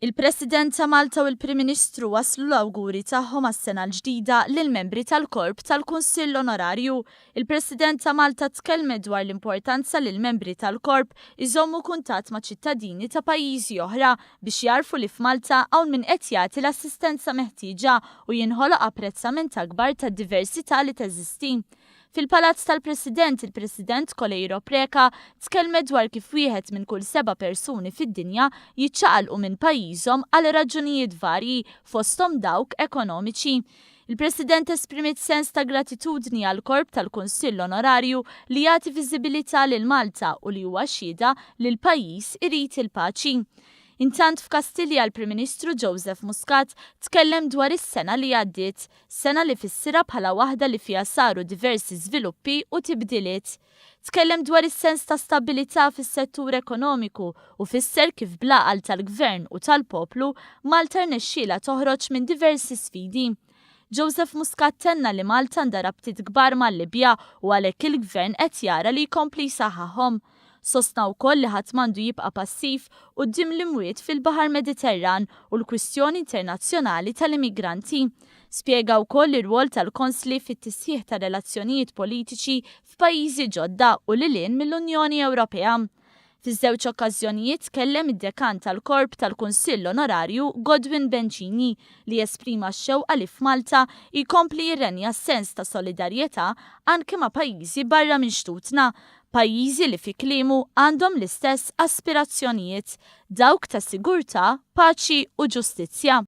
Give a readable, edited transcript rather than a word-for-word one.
Il-President ta' Malta u l-Prim Ministru wasslu l-awguri tagħhom għas-sena l-ġdida lill-membri tal-Korp tal-Kunsill Onorarju. Il-President ta' Malta tkellmet dwar l-importanza li l-membri tal-Korp iżommu kuntatt ma' ċittadini ta' pajjiżi oħra biex jagħrfu li f'Malta hawn min qed jagħti l-assistenza meħtieġa u jinħoloq apprezzament akbar tad-diversità li teżisti. Fil-Palazz tal-President, il-President Coleiro Preca tkellmet dwar kif wieħed minn kull seba' persuni fid-dinja jiċċaqalqu minn pajjiżhom għal raġunijiet varji, fosthom dawk ekonomiċi. Il-President esprimiet sens ta' gratitudni għall-korp tal-Kunsill Onorarju li jagħti viżibilità lil Malta u li huwa xhieda li l-pajjiż irid il-paċi. Intant f'Kastilja l-Prim Ministru Joseph Muscat tkellem dwar is-sena li għaddiet, Sena li fissirha bħala waħda li fiha saru diversi żviluppi u tibdiliet. Tkellem dwar is-sens ta' stabbilità fis-settur ekonomiku u fisser kif bl-għaqal tal-Gvern u tal-poplu, Malta rnexxielha toħroġ minn diversi sfidi. Joseph Muscat tenna li Malta għandha rabtiet kbar mal-Libja u għalhekk il-Gvern qed jara li jkompli jsaħħaħhom. Sostna wkoll li ħadd m'għandu jibqa' passiv quddiem l-imwiet fil-Baħar Mediterran u l-kwistjoni internazzjonali tal-immigranti. Spjega wkoll ir-rwol tal-konsli fit-tisħiħ tar-relazzjonijiet politiċi f'pajjiżi ġodda u lil hinn mill-Unjoni Ewropea. Fiż-żewġ okkażjonijiet tkellem id-Dekan tal-Korp tal-Kunsill Onorarju Godwin Bencini li esprima x-xewqa li f'Malta jkompli jirrenja s-sens ta' solidarjetà anke ma' pajjiżi barra minn xtutna, pajjiżi li fi kliemu għandhom l-istess aspirazzjonijiet, dawk ta' sigurtà, paċi u ġustizzja.